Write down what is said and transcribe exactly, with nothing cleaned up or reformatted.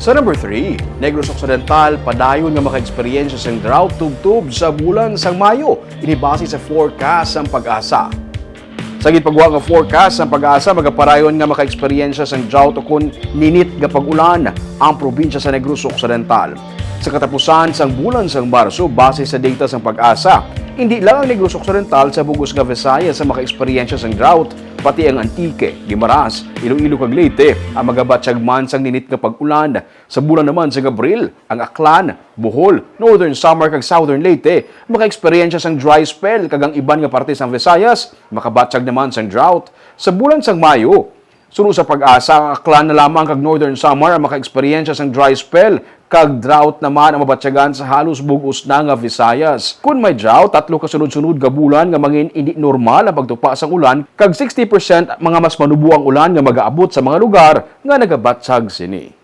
Sa number three, Negros Occidental padayon nga makaeksperyensya sang drought tubtob sa bulan sang Mayo, ini base sa forecast sang PAGASA. Sa ginpagwa nga forecast sang PAGASA, magapadayon nga makaeksperyensya sang drought ukon ninit nga pag-ulan ang probinsya sa Negros Occidental. Sa katapusan sang bulan sang Marso, base sa data sang PAGASA, indi lang ang Negros Occidental sa bug-os nga Visayas ang makaeksperyensya sang drought, pati ang Antique, Guimaras, Iloilo kag Leyte ang magabatyag man sang ninit nga pag-ulan. Sa bulan naman sang Abril, ang Aklan, Bohol, Northern Samar kag Southern Leyte makaeksperyensya sang dry spell, kag ang iban nga parte sang Visayas makabatyag naman sang drought. Sa bulan sang Mayo, suno sa PAGASA, ang Aklan na lamang kag Northern Samar ang makaeksperyensya sang dry spell, kag drought naman ang mabatyagan sa halos bug-os na nga Visayas. Kon may drought, tatlo ka sunod-sunod nga bulan nga mangin indi normal ang pagtupa sang ulan, kag sixty percent mga mas manubo ang ulan nga magaabot sa mga lugar nga nagabatyag sini.